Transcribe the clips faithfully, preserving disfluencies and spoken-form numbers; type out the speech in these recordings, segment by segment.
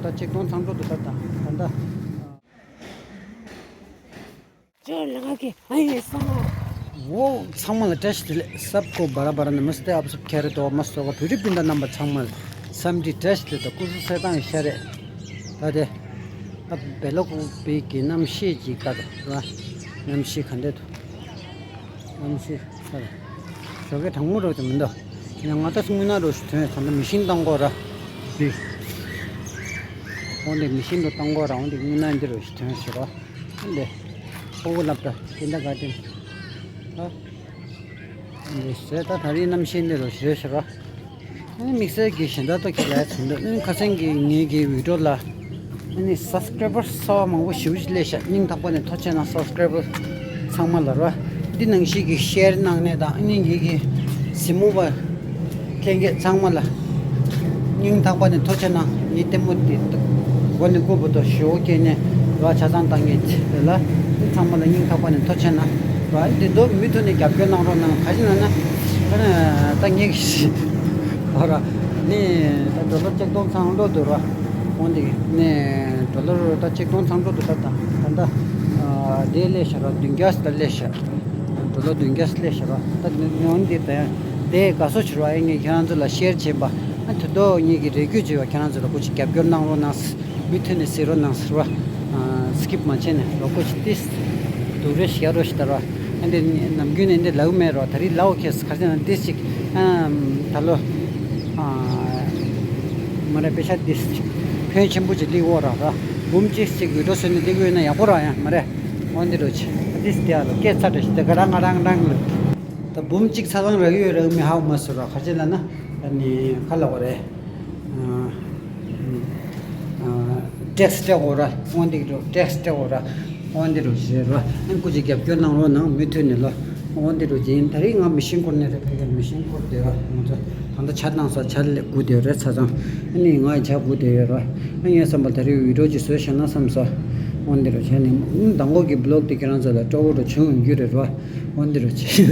ད་ཆིག་སྟོང་ཚང་འགྲོ་འདུག་ད་ད་ད་ད། ཇོ་ལ་ང་གི་ཨ་ཡེ་ས་ན། འོ་ཚང་མ་ལ་བཀྲ་ཤིས་བདེ་ལེགས། སབ་ཀོ་བ་ར་བ་ར་ན་མ་སྟེ་ཨབ་སབ་ཁྱེར་རེ་དོ་མ་སོ་ག་བུ་རི་པིན་ད་རྣམ་པ་ཚང་མ་ལ་འཚམས་འདྲི་བཀྲ་ཤིས་བདེ་ལེགས། ད་སྐུ་གཟུགས་གསལ་ཐང་ཡི་ཤ་རེད། ད་དེ་ཨ་བེ་ལོ་ཀོ་པི་གི་གནམ་གཤིས་ཀྱི་ཀ་ད་ར་གནམ་གཤིས་ག་འདྲ་འདུག་གནམ་གཤིས་ས་ར་ཞོགས་ཀས་གྲང་མོ་རོ་དེ་མི་འདུག་ཡང་ང་ད་སྔུན་ན་རོ་ཞུ་དོན་ད་ལྟ་མི་ཤིང་བཏང་གོ་ར་བི་འོ་འདི་མི་ཤིང་རོ་བཏང་གོ་ར་འོ་འདི་སྔུན་ན་འདི་རོ་ཞུ་དོན་ཞུ་རོ། འདི། ཕྲུ་གུ་སློབ་གྲྭ་ཀིན་ཌར་གྷར་ཌེན། ཨ། འདི་ཟེར་ད་ད་རིང་གནམ་གཤིས་འདི་རུ་ཞེས་ཟེར་རོ། ཨ་ནི་དམིགས་བསལ་གྱི་གཞན་དག་ཏོ་ཁྱེད་ལ་ཚོན་འདུག་ཨ་ནི་ཁ་སང་གི་ངེད་ཀྱི་བི་ཌིའོ་ལ། ཨ་ནི་སབ་སི་ཀ་རའི་བར་གསར་པ་མང་པོ་ཞེ་པོ་ཅིག་སླེབས་ཤག་སྙིང་ཐག་པ་ནས་ཐུགས་རྗེ་གནང་། སབ་སི་ཀ་རའི་བར་ཚང་མ་ལ་རོ། འདི་ནང་བཞིན་གྱི་ཤེར་གནང་ནས་དང་ཨ་ནི་ངེད་ཀྱི་གཟིགས་མོ་བ། ལྷན་རྒྱས་ཚང་མ་ལ་སྙིང་ཐག་པ་ནས་ཐུགས་རྗེ་གནང་། ངའི་ལྟད་མོ་དེ་མགོ་ནས་རྐུབ་བར་དུ་ཞེ་པོ་སྐྱེས་ནས་རོ་ཆ་ཚང་བཏང་མཁན་དེ་ལ་ཚང་མ་ལ་སྙིང་ཐག་པ་ནས་ཐུགས་རྗེ་གནང་། རོ་འདི་ཚོ་མུ་མཐུད་ནས་རྒྱབ་སྐྱོར་གནང་རོགས་གནང་། ག་ཅི་ལབ་ན་ད་ངེད་ཀྱི་རོ་ནི་ད་ཌོ་ལར་ཆིག་སྟོང་ཚང་འགྲོ་འདུག་རོ། འོན་ཏེ་ནས་ཌོ་ལར་ད་ཆིག་སྟོང་ཚང་འགྲོ་འདུག་ད་ད་ད་ད་དེ་སླེབས་ཤག་རོ། བདུན་བརྒྱ་ཙམ་ད་སླེབས་ཤག་ཌོ་ལར་བདུན་བརྒྱ་ཙམ་སླེབས་ཤག་རོ། ད་འོན་ཏེ་ད་དེ་དགའ་བསུ་ཞུ་རོགས། ཨེ་ངས་ཁྱེད་རང་ཚོ་ལ་ཤེར་བྱས་པ། ཨ་དེ་དོ་ངེད་ཀྱི་རེ་སྐུལ་བྱས་པ། ཁྱེད་རང་ཚོ་ལ་སྐུ་མཁྱེན་རྒྱབ་སྐྱོར་གནང་རོགས་གནང་། མུ་མཐུད་ནས་གཟིགས་རོགས་གནང་ཟེར་བ། སི་ཀིབ་མ་བྱས་ནས་རོགས་སྐུ་མཁྱེན་ཏིས་དུ་རེ་ཞིག་ཡ་རོ་ཞིག་ད་རོ། ཨ་འདི་ནམ་རྒྱུན་ནས་འདི་ལའུ་མེད་རོ། ད་རིང་ལའུ་ཁེས་ག་ཚོད་ན་ཏིས་ཅིག་ཨ་ད་ལོ་ཨ་མ་རེད། པེ་ཤ་ཏིས་ཅིག་ཕོན་ཆེན་པོ་ཅིག་སླེབས་འོ་ར་ར། འབུམ་གཅིག་ཅིག་བི་ཌིའོ་བཟོས་ནས་སླེབས་ཡོད་ན་ཡག་པོ་ར་ཡང་མ་རེད། འོ་འདི་རོ་ཅི་ཏིས་དེ་ཨ་ལོ་སྐད་ཚ་དྲ་ཞིག་དེ་ག་རང་ང་རང་རང་ལ། ད་འབུམ་གཅིག་ཚ་ཚང་རག་ཡོད་རག་མི་ཧ་གོ་མ་སོང་ར། ག་ཅི་ལབ་ན་ཨ་ནི་ག་ལབ་དགོས་རེད། ཨ་ཨ་ཊེག་སི་སྤྲད་དགོས་ར། འོ་འདི་རུ་ཊེག་སི་སྤྲད་དགོས་ར། འོ་འདི་རུ་ཞེས་ར། ཨ་སྐུ་མཁྱེན་རྒྱབ་སྐྱོར་གནང་རོགས་གནང་། མུ་མཐུད་ནས་ལོ། འོ་འདི་རུ་ཅིག་ཡིན། ད་རིང་ང་མི་ཤིང་སྐོར་ནས་རེད། ཕ་གིར་མི་ཤིང་སྐོར་བསྡད་ར། ང་ཚོ་ད་ལྟ་ཇ་བཏང་ས་ཇ་ལས་སྒུག་བསྡད་རེད་ཚ་ཚང་། ཨ་ནི་ང་ཇ་སྒུག་བསྡད་ཡོད་ར། ཨ་ངས་བསམ་པ་ད་རིང་བི་ཌིའོ་ཅིག་བཟོས་བཞག་ན་བསམ་ས། འོ་འདི་རུ་བྱས་ནས་མདང་དགོང་གི་བི་ལོག་དེ་ཁྱེད་རང་ཚོ་ལ་སྤྲོ་བོ་འདྲ་བྱུང་ཡོང་རྒྱུ་རེད་ར། འོ་འདི་རུ་བྱས། སྐད་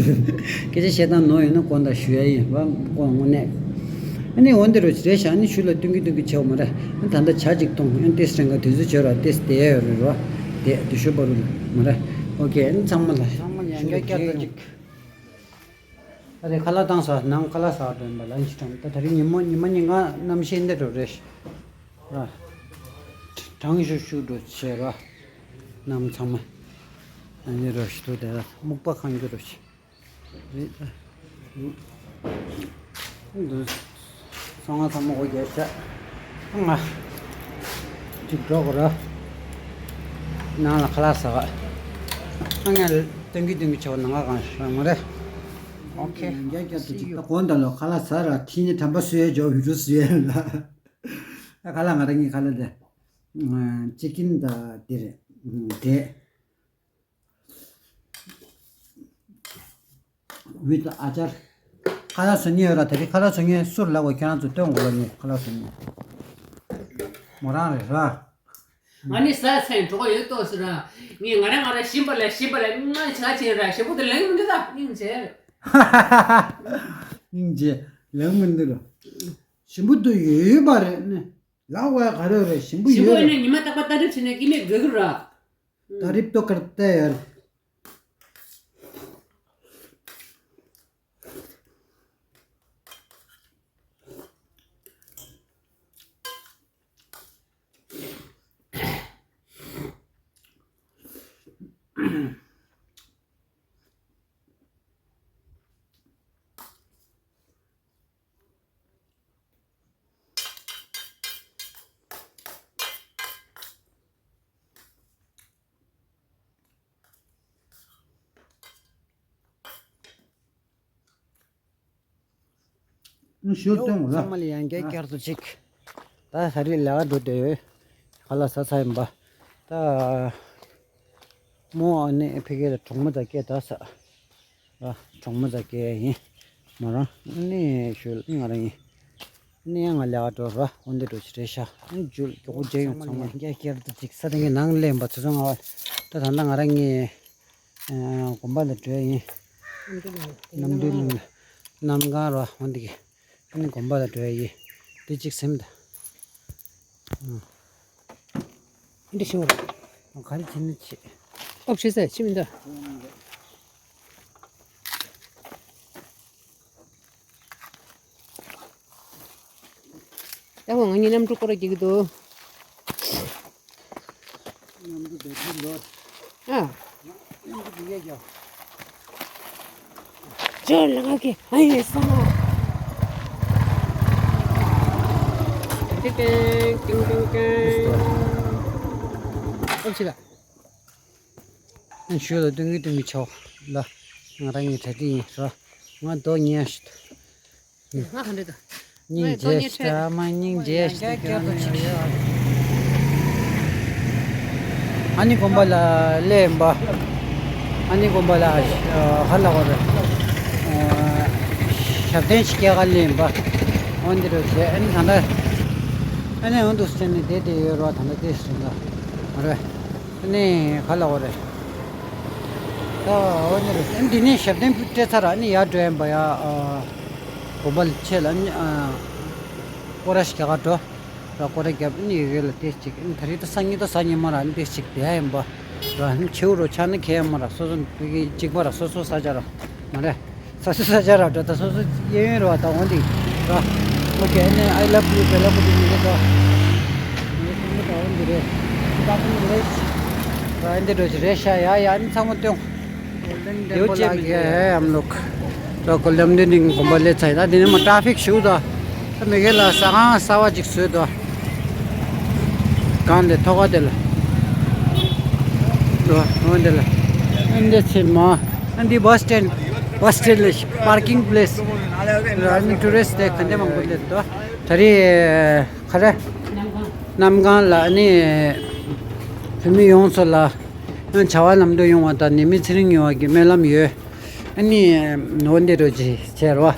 ཆ་བཤད་སྟངས་ནོར་ཡོད་ན་དགོངས་དག་ཞུ་ཡ་ཡིན་ར། དགོངས་དངོས་གནས། ཨ་ནི་འོ་འདི་རུ་རེད་ཤག་ཨ་ནི་ཆུ་ལ་སྟོན་གི་སྟོན་གི་བྱེད་འོ་མ་རེད། ཨ་ད་ལྟ་ཇ་ཅིག་འཐུང་། ཨ་ཏིས་རེང་ག་དུས་ཚོད་བྱོས་ར། ཏིས་དེ་ཡ་ཡོད་རེད་ར། དེ་དུ་ཤོད་པ་རུ་ལ་མ་རེད། ཨོ་ཀེ། ཨ་ནི་ཚང་མ་ལ་ཚང་མ་ཡང་བསྐྱར་བསྐྱར་དུ་ཅིག་ཨ་རེ་ཁ་ལག་བཏང་ས་ནང་ཁ་ལག་ཟ་འགྲོ་ཡིན་པ་ལ་ཨིན་ཅི་དྲང་ད་ད་རིང་ཉི་མ་ཉི་མ་ཉིན་གང་གནམ་གཤིས་འདི་འགྲོ་རེད་ར། གྲང་ཤུག་ཤུག་འགྲོ་བྱས་ར། གནམ་ཚང་མ་ཨ་ནི་རོ་ཞིག་ཏུ་དེ་ལ་སྨུག་པ་ཁང་རྒྱུ་རོ་ཞིག་རེད། འདུག་སོང་ང་ཚང་མ་སྒོ་རྒྱབ་བྱས། ང་ཅིག་འགྲོ་དགོས་ར། ནང་ལ་ཁ་ལག་ཟ་ག་ཨ་ངས་སྟོན་གི་སྟོན་གི་བྱས་པ་ནང་ང་གང་ཤར་མ་རེད། ཨོ་ཁེ། རྒྱ་རྒྱ་ཏུ་ཅིག་ད་གོང་ད་ལོ་ཁ་ལག་ཟ་ར་ཁྱི་ནི་དམ་པ་སུ་ཡས་འཇོག་བི་རུ་སུ་ཡས་ལ། ད་ཁ་ལག་ང་རང་གི་ཁ་ལག་དེ། ཅི་ཀིན་ད་དེ་རེད། དེ། ཝི་ད་ཨ་ཅར། ཁ་ལག་བཟོ་མཁན་ཡོད་ར། དེ་རིང་ཁ་ལག་བཟོ་མཁན་སུ་ལབ་དགོས། ཁྱེད་རང་ཚོ་སྟོན་དགོས་ལ་ངས་ཁ་ལག་བཟོ་མཁན། མོ་རང་རེད་ར། ང་ནི་ཟ་ཚན་གྲོགས་ཡོད་ཏོ་ཟེར་ར། ངས་ང་རང་ང་རང་ཞིམ་པ་ལ་ཞིམ་པ་ལ་ང་ཆ་ཆེན་ར་ཞེ་པོ་དེ་ལེགས་མི་འདུག་ད་སྙིང་རྗེ། སྙིང་རྗེ་ལེགས་མི་འདུག་ར། ཞིམ་པོ་དུ་ཡོད་ཡོད་པ་རེད་ནི། ལག་པ་ག་རེ་རེད། ཞིམ་པོ་ཞིམ་པོ་ཡོད་ཡིན་ན་ར། ཉི་མ་རྟག་པར་ལྟ་གྲུབ་བྱས་ནས་སྐྱེ་མེད་དགོས་ཀྱི་ར། ད་རིབ་ཏོ་ཀར་ཏེ་ཡར། ཞུ་སྟོན་ལ། ཚང་མ་ལ་ཡང་བསྐྱར་བསྐྱར་དུ་ཅིག་ད་ཧ་རི་ལ་འགྲོ་བསྡད་ཡོད། ཁ་ལག་ཟ་ཚར་ཡིན་པ། ད་མོ་ཨ་ནི་ཕ་གི་ལ་གྲོགས་མོ་དང་སྐད་བརྡ་ས། ར། གྲོགས་མོ་ཟ་སྐད་ཡིན། མོ་རང་ནི་ཞོལ་ང་རང་ཡིན། ནི་ང་ལས་ཀ་འགྲོ་ར། འོན་ཏེ་འགྲོ་ཆི་རེད་ཤག་ཨ་ནི་འཇུ་ལ་མགྱོགས་པོ་མཇལ་ཡོང་། ཚང་མ་རྒྱ་སྐྱེར་དུ་ཅིག་ས་དེ་ངའི་ནང་ལེན་པ་ཚོ་ཚོ་ང་བ། ད་ད་ལྟ་ང་རང་ངའི་དགོན་པ་ལ་འགྲོ་ཡ་ཡིན། གནམ་གྲུ་ལུང་ལ་གནམ་གང་ར། འོན་ཏེ་གི་ཨ་ནི་དགོན་པ་ལ་འགྲོ་ཡ་ཡིན། དེ་ཅིག་སེམས་ད། འདི་ཤོར། ག་རེ་བྱས་ན་བྱེད། ཨོ་ཤེས་ས་ཕྱི་མི་འདུག་ད་ཁོ་ང་གཉིས་གནམ་གྲུ་སྐོར་ར་རྒྱག་གི་འདུག་གནམ་གྲུ་བེད་སྤྱོད་འགྲོ། ཨ། གནམ་གྲུ་འདི་གས་རྒྱག་ཅོ་ལ་ང་གི་ཨ་ཡེ་ས་མ། ཏིང་ཏིང་ཏིང་ཏིང་ཏིང་། ཨོ་ཆི་ལ། ཨ་ཞུ་ལ་ཏུང་གི་ཏུང་གི་ཆོག་ལ། ང་རང་གི་གྲ་སྒྲིག་ཡིན་རོ། ང་རྡོ་ཉལ་ཤི། ང་ག་འདྲ་དང་། སྙིང་རྗེ་ཤི་ད་མ་སྙིང་རྗེ་ཤི་ད། ཨ་ནི་དགོན་པ་ལ་སླེབས་པ། ཨ་ནི་དགོན་པ་ལ་ཧ་ལ་བ་རེད། ཞབས་བརྟན་ཞིག་སྐྱེལ་ག་སླེབས་པ། འོན་ཏེ་རོ་བྱས་ཨ་ནི་ད་ལྟ། ཨ་ནི་འོན་ཏུ་སེ་ནི་བསྡད་དེ་ཡོད་རོ། ད་ལྟ་དེ་སུ་ལ་མ་རེད། ཨ་ནི་ཧ་ལ་བ་རེད། ད་འོན་ཏེ་རོ་ཨ་ནི་འདི་ནས་ཞབས་བརྟན་སྤྲད་ཚར། ཨ་ནི་ཡར་འགྲོ་ཡིན་པ་ཡ། དགོན་པ་ལ་ཆེ་ལ་ཨ་ནི་སྐོར་ར་ཞིག་རྒྱག་ག་འགྲོ། ར་སྐོར་ར་རྒྱབ་ཨ་ནི་ཡི་གེ་ལ་ཏེ་ཅིག་ཨ་ནི་ད་རེས་ད་སང་ཉིན་ད་སང་ཉིན་མ་ར་ཨ་ནི་ཏེ་ཅིག་བསྡད་ཡིན་པ། ར་ཨ་ནི་བྱེའུ་རོ་ཆགས་ན་ཁྱད་མ་ར་སོ་སོ་གཅིག་པ་ར་སོ་སོ་ས་ཆ་ར་མ་རེད། ས་སོ་ས་ཆ་ར་འགྲོ་ད་སོ་སོ་གཡས་གཡོན་ར་བ་ད་འོན་ཏེ་ར། ཨོ་ཁེ་ཨ་ནི་I love you བེ་ལ་ཀུ་ཏི་མི་རེད་ད། ངའི་ཁོང་ཁྲོ་ད་འོན་ཏེ་རེད། ད་ཁོང་རེད། ར་ཨ་ནི་འགྲོ་ཅི་རེད་ཤ་ཡ་ཡ་ཨ་ནི་ཚང་མ་སྟོན། ཡོད་ཅེས་མི་འགལ་ཨམ་ལོག་ད་ཀོ་ལམ་འདི་ནི་གོམ་པ་ལས་ཚ་ཡིན་ན་འདི་ནི་མ་ཊ་ཕིག་ཞུ་ད། ད་མི་གེ་ལ་ས་ཁང་གསར་བ་ཅིག་བཟོས་ད། གང་དེ་ཐོག་ཁ་དེ་ལ། འོ་འདི་ལ། ཨ་འདི་ཚེ་མ། ཨ་འདི་བྷ་སི་སི་ཊེན། བྷ་སི་སི་ཊེན་ལ་པར་ཀིང་པི་ལེ་སི། ཨ་ནི་ཊུ་རི་སི་ཊི་དེ་ག་འདྲ་མང་པོ་སླེབས་ད། ད་རེས་ཁ་ར། གནམ་གང་ལ་ཨ་ནི། བོད་མི་ཡོངས་སུ་ལ། བྱ་བ་ལམ་དུ་ཡོང་བ་དང་ནད་མེད་ཚེ་རིང་ཡོང་བ་གི་སྨོན་ལམ་ཡོད། ཨ་ནི། འོ་འདི་རུ་ཅི་བྱས་རོ།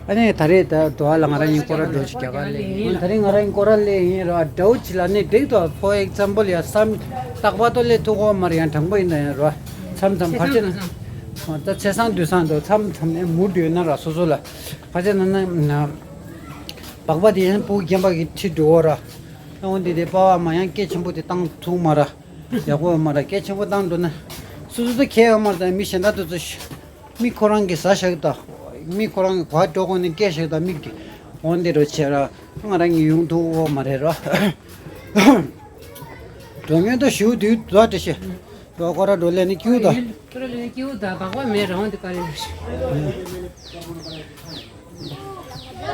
ཨ་ནི་ད་རེས་ད་དུ་བ་ལ་ང་རང་ཡིན་སྐོར་ར་འགྲོ་ཅིག་རྒྱ་གར་ལས་ཡིན། ད་རེས་ང་རང་ཡིན་སྐོར་ར་ལས་ཡིན་རོ། འདྲ་བོ་ཅི་ལ་ནི་འགྲིག་ཏོ། ཕོར་ཨེག་ཛམ་པལ་ཡ་བསམ་རྟག་པར་དུ་ལས་ཐུག་གོ་མར་ཡང་དྲང་པོ་ཡིན་ད་ཡིན་རོ། མཚམས་མཚམས་ཕར་ཕྱིན་ན། ད་ཚེས་བཟང་དུས་བཟང་དུ་མཚམས་མཚམས་ནས་མུར་དུ་ཡོད་ན་ར་སོ་སོ་ལ། ཕར་ཕྱིན་ན་ན། སྦག་སྦག་དེ་ཡང་སྤུ་གུ་རྒན་པ་གི་ཁྲིད་འགྲོ་གོ་ར། ཨ་འོ་འདི་དེ་པ་བ་མ་ཡང་སྐད་ཆེན་པོ་དེ་བཏང་ཐུབ་མ་ར། ཡག་པོ་ཡོད་མ་ར་སྐད་ཆེན་པོ་བཏང་འགྲོ་ན། སོ་སོ་ཚོ་ཁྱད་ཡོད་མ་ར་ད་མི་གཞན་དག་དེ་ཚོ་ཤ། མི་ཁོ་རང་གི་ཟ་བཞག་ད། མི་ཁོ་རང་གི་གོ་བ་འགྲོ་དགོས་ནས་སྐད་བཞག་ད་མི་གི། འོ་འདི་འགྲོ་བྱས་ར། ང་རང་གི་ཡོང་ཐུབ་འོ་མ་རེད་ར། འགྲོ་མཁན་དུ་ཞུ་དུས་དུ་བ་འདྲ་ཤེ། འགྲོ་ཁོ་ར་འགྲོ་ལས་ནི་སྐྱིའུ་ད། ཁོ་ར་ལས་ནི་སྐྱིའུ་ད་སྦག་སྦག་མེད་རང་འདི་ག་རེ་རེད།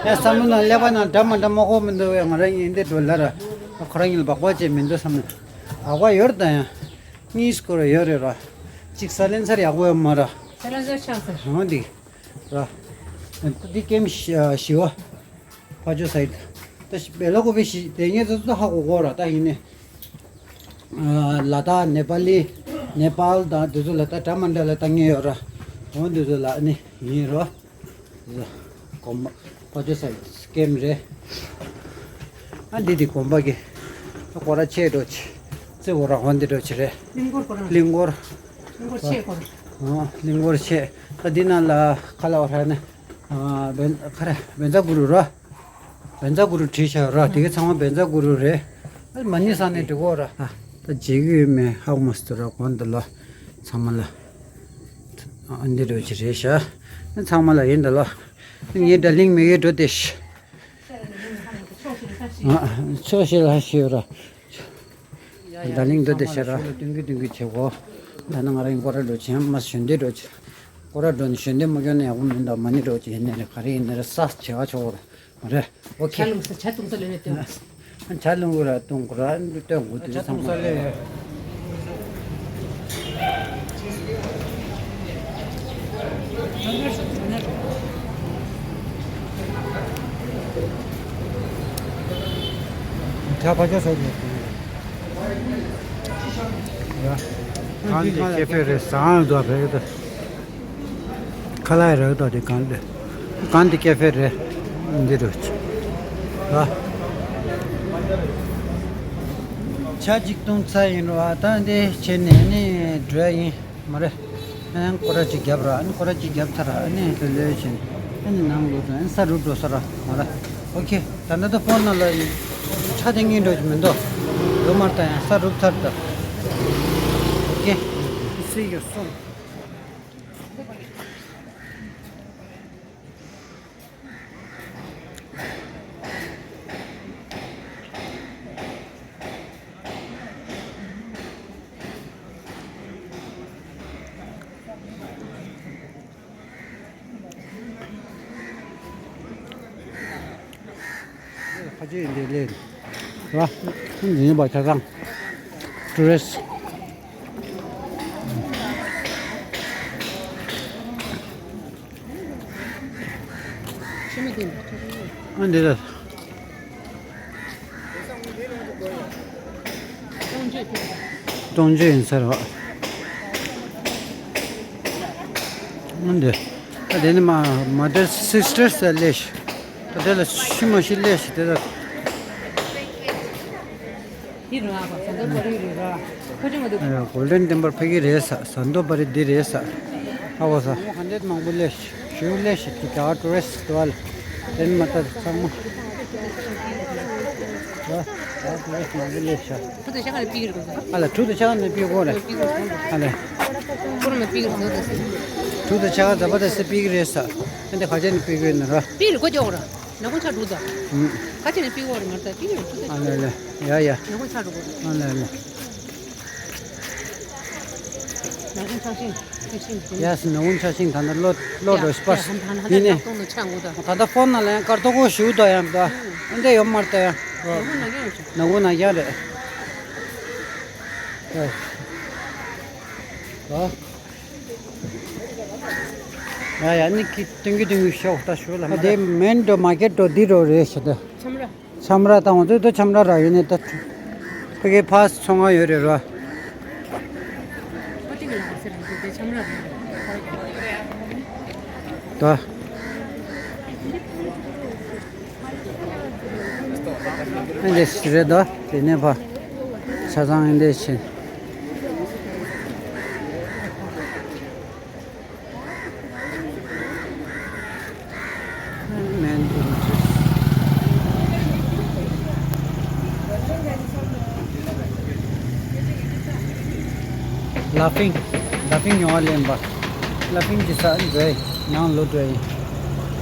ཡ་བསམ་བློ་ནང་ཀླད་པ་ནང་འདྲ་མ་འདྲ་མ་གོ་མི་འདུག་བས། ང་རང་ཡིན་འདི་འགྲོ་ལ་ར། ཁོ་རང་ཡིན་ལ་སྦག་སྦག་བྱས་མི་འདུག་བསམ་ནས། སྦག་སྦག་ཡོད་རེད་ད་ཡང་། གཉིས་སྐོར་ཡོད་རེད་ར། གཅིག་ས་ལེན་སར་ཡག་པོ་ཡོད་མ་ར། ས་ལེན་སར་ཆགས་སར། འོ་འདི། ར། འདི་ཀེམ་ཞི་བ། ཕ་ཇོ་སའིད། ད་ཤི་བེ་ལ་ཀོ་བེ་ཤི་དེ་ངས་ཚོ་ཚོ་ཧ་གོ་གོ་ར་ད་ཡིན་ནས། ལ་དྭགས་ནེ་པ་ལི། ནེ་པཱལ་དང་དེ་ཚོ་ལ་ད་འདྲ་མ་འདྲ་ལ་ད་ངས་ཡོད་ར། འོ་དེ་ཚོ་ལ་ནི་ཡིན་རོ། དགོན་པ་ཕ་ཇོ་སའིད་ཀེམ་རེད། ཨ་འདི་དེ་དགོན་པ་གི། སྐོར་ར་ཆེ་འགྲོ་ཆེ། ཙེ་འོ་ར་འོ་འདི་འགྲོ་ཆེ་རེད། གླིང་སྐོར་སྐོར་ར། གླིང་སྐོར། གླིང་སྐོར་ཆེ་སྐོར། ཨ་གླིང་སྐོར་ཆེ། ད་འདི་ནང་ལ་ཁ་ལ་བ་ར་ནི། ཨ་བན་ཁ་ར་བན་ཛ་གུ་རུ་ར། བན་ཛ་གུ་རུ་བྲིས་བཞག་ར། དེ་ག་ཚང་མ་བན་ཛ་གུ་རུ་རེད། ཨ་མ་ནི་ས་ནས་འགྲིག་གོ་ར། ཨ་ད་བརྗེད་གི་ཡོད་མེད་ཧ་གོ་མ་སོང་ར། གོང་དུ་ལ་ཚང་མ་ལ་ཨ་འདི་འགྲོ་ཅི་རེད་ཤག་ཨ་ཚང་མ་ལ་ཡིན་ད་ལ། ངའི་ད་གླིང་མི་གི་འགྲོ་དེ་ཤ། ཨ་ཕྱོགས་ཤིག་ལ་ཤི་ཡོད་ར། ད་གླིང་འགྲོ་དེ་ཤ་ར། སྟོན་གི་སྟོན་གི་བྱེད་གོ། ད་ནི་ང་རང་གི་སྐོར་ར་འགྲོ་ཆེན་མ་ཞོན་དེ་འགྲོ་ཆེ། སྐོར་ར་འགྲོ་ནི་ཞོན་དེ་མ་སྐྱོན་ན་ཡག་པོ་མིན་ད། མ་ནི་འགྲོ་ཆེ་ཡིན་ནི་རེད། ག་རེ་ཡིན་ནི་རེད། ས་བྱེ་བ་ཆོག་གོ་ར། མ་རེད། ཨོ་ཁེ། ཇ་བླུགས་ས་ཇ་བཏུང་ས་ལས་ནས་སྟོན། ཇ་བླུགས་ར་བཏུང་གོ་ར་སྟོན་གོ་དེ་ཚང་མ་ལས། ཇ་ཕ་ཇ་ཟོ་དགོས། ཡ། གང་དེ་ཀེ་ཧྥེ་རེད། ཟ་ཁང་འདུག་བས་ད། ཁ་ལག་རག་ད་དེ་གང་དེ། གང་དེ་ཀེ་ཧྥེ་རེད། འདི་རུ། ཨ། ཇ་གཅིག་བཏུང་ཚར་ཡིན་རོ། ཨ་ད་འདི་བྱས་ནས་ནི་འགྲོ་ཡ་ཡིན། མ་རེད། ཨན་སྐོར་ར་གཅིག་བརྒྱབ་ར། ཨན་སྐོར་ར་གཅིག་བརྒྱབ་ཚར་ར། ཨ་ནི་དེ་ལོས་བྱས་ནས་ཨ་ནི་ནང་ལོག་འགྲོ། ཨན་ས་རུབ་འགྲོ་ས་ར། མ་རེད། ཨོ་ཁེ། ད་ལྟ་ད་ཕོན་ནང་ལ་ཡིན། ཁྲ་དེ་ངན་འགྲོ་གི་མི་འདུག་ཡོད་མ་རེད་ད། ཡང་ས་རུབ་ཚར་ད། ཨོ་ཀེ། See you soon. ཕ་ཆེ་འདི་ལས་ར། འདི་ཡིན་པ་ཆ་ཚང་། ཊུ་རི་སི། ཨ་འདི་ལ། ཀྲོང་ཅེ་ཡིན་ས་རེད་བ། ཨ་འདི། ད་དེ་ནི་མ་མ་དར་སིས་ཊར་ས་ལས་ཤི། ད་དེ་ལ་ཤི་མ་ཤི་ལས་ཤི་དེ་ལ། འདི་རེད་བ། ཟན་ཏོ་པ་རི་རེད་བ། ཁོ་ཅི་མ་འདུག་ཨ་གོལ་ཌེན་ཊེམ་པལ་ཕ་གི་རེད་ས། ཟན་ཏོ་པ་རི་འདི་རེད་ས། ཨ་བོ་ས། ཧན་ཌེ་མང་པོ་ལས་ཤི། ཞུ་ལས་ཤི་གི་ག་ཊུ་རི་སི་ཊི་དེ་བ་ལ། དེ་ནི་མ་ལྟ་ཚང་མ། ད་ད་ཊུ་རི་སི་ཊི་མང་པོ་ལས་ཤི། ཁོ་ཚོ་ཤ་ཁ་ནས་པི་ཀི་རེད་གོ། ཨ་ལ་ཁྲུ་དུ་ཆག་ནས་པི་ཀི་རེད། ཨ་ལ། ཁོ་རང་མ་པི་ཀི་རེད་ཟེར་ད་ཟེར། ཁྲུ་དུ་ཆག་ཛ་པ་ད་སེ་པི་ཀི་རེད་ས། ཨ་འདི་ཁ་ཆེ་ནས་པི་ཀི་རེད་ན་ར། པི་ཀི་རེད་གོ་ཅོག་ར། ནག་ཁུང་ཆག་འགྲོ་ད། ཨུམ། ཁ་ཆེ་ནས་པི་ཀི་རེད་མ་རེད་ད། པི་ཀི་རེད་ཁྲུ་དུ། ཨ་ལ་ལ། ཡ་ཡ། ནག་ཁུང་ཆག་འགྲོ་གོ། ཨ་ལ་ལ། ནག་ཁུང་ཆག་ཤིང་ཆག་ཤིང་འགྲོ། ཡ་སི་ནག་ཁུང་ཆག་ཤིང་ད་ནི་ལོ་ལོ་འགྲོ་སི་པ་སི། ཡིན་ནས། ད་ལྟ་ཕོན་ནང་ལ་ཡང་སྐར་ཐོག་གོ་ཞུ་ད་ཡང་ད། ཨ་འདི་ཡོད་མ་རེད་ད་ཡང་། ནག་ཁུང་ནག་ཡ་རེད། ནག་ཁུང་ནག་ཡ་རེད། ཨ། ཡ་ཡ་ནི་ཀི་ཏུང་གི་ཏུང་གི་ཤོག་ད་ཤོག་ལ་མ་དེ་མེན་འགྲོ་མ་ཀེ་ཊི་འགྲོ་འདི་རོ་རེད་ཤི་ད། ཆམ་ར། ཆམ་ར་དང་འོ་ཚོད་དུ་ཆམ་ར་ར་ཡོད་ནི་ད། ཕ་གི་ཕ་སི་ཚོང་ཁང་ཡོད་རེད་རོ། ཨོ་ཏི་གི་ལ་ཟེར་རེད་དེ་ཆམ་ར་རེད། ད། ཨེ་འདྲས་རེད་དོ། དེ་ནས་ཕ། ཆ་ཚང་ཨེ་འདྲས་བྱས། མེན་ཨིན་ཊི་ལ་ཕིང་། ལ་ཕིང་ཡོང་བ་ལེན་པ། ལ་ཕིང་གི་ས་འགྲོ་ཡི། ནང་ལོ་འགྲོ་ཡི།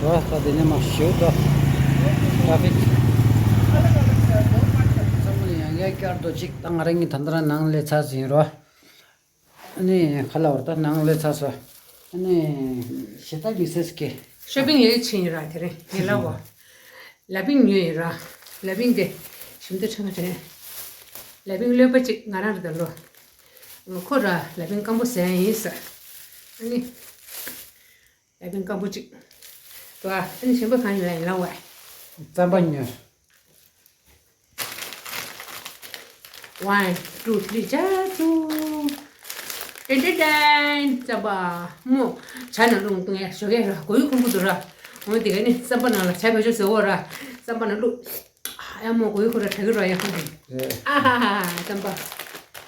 རོ་ས་དེ་ནས་མ་ཞུ་དོ། ལ་ཕིང་། ཚང་མ་ལ་ཡང་ཡ་བསྐྱར་དོ་ཅིག་ད་ང་རང་གི་ད་ལྟ་རང་ནང་ལས་ཚར་ཟིན་རོ། ཨ་ནི་ཁ་ལ་བར་ད་ནང་ལས་ཚར་སོ། ཨ་ནི་ཞེ་ད་མི་སེས་ཀྱི། ཤོ་པིང་ལས་ཕྱིན་ཡིན་ར་དེ་རིང་ངེད་ལ་བ། ལ་ཕིང་ཉོས་ཡིན་ར། ལ་ཕིང་དེ་ཞིམ་དུ་ཆང་དྲན། ལ་ཕིང་གློད་པ་གཅིག་ང་རང་རེད་ད་ལོ། ཁོ་ར་ལ་ཕིང་སྐམ་པོ་ཟས་ཡིན་ས། ཨ་ནི། ལ་ཕིང་སྐམ་པོ་གཅིག་ཏོ་ཨ་ནི་གཞན་པ་གང་ཡིན་ལ་ཡིན་ལ་བ། རྩམ་པ་ཉོས། One, two, three, ཅ་ཅུ། ཏན་ཏན་ཏན། རྩམ་པ་མོ། ཇ་ནང་བླུགས་བཏུང་ཡ་ཞོགས་ཀས་ར་གོས་ཁུམ་བུ་དུ་ར། འོ་དེ་ག་ནི་རྩམ་པ་ནང་ལ་ཇ་བེད་སྤྱོད་ཟེར་བོ་ར། རྩམ་པ་ནང་བླུགས། ཨ་ཡ་མོ་གོས་ཁུ་ར་དྲ་གི་ར་ཡ་ཁུ་དུ། རེད། ཨ་ཧ་ཧ་ཧ་རྩམ་པ།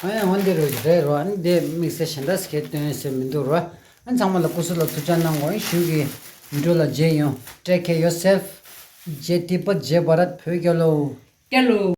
ཨ་ཡ་འོ་འདི་རུ་རེད་རོ། ཨ་ནི་དེ་དམིགས་བསལ་གཞན་དག་སྐད་སྟོན་ཟེར་མི་འདུག་རོ། ཨ་ཚང་མ་ལ་སྐུ་གཟུགས་ལ་ཐུགས་ཅག་གནང་དགོས། ཞུ་གི་འགྲོ་ལ་མཇལ་ཡོང་། Take care yourself. ཇེ་ཏི་པ་ཇེ་བྷ་རད་བོད་རྒྱལ་ལོ། རྒྱལ་ལོ།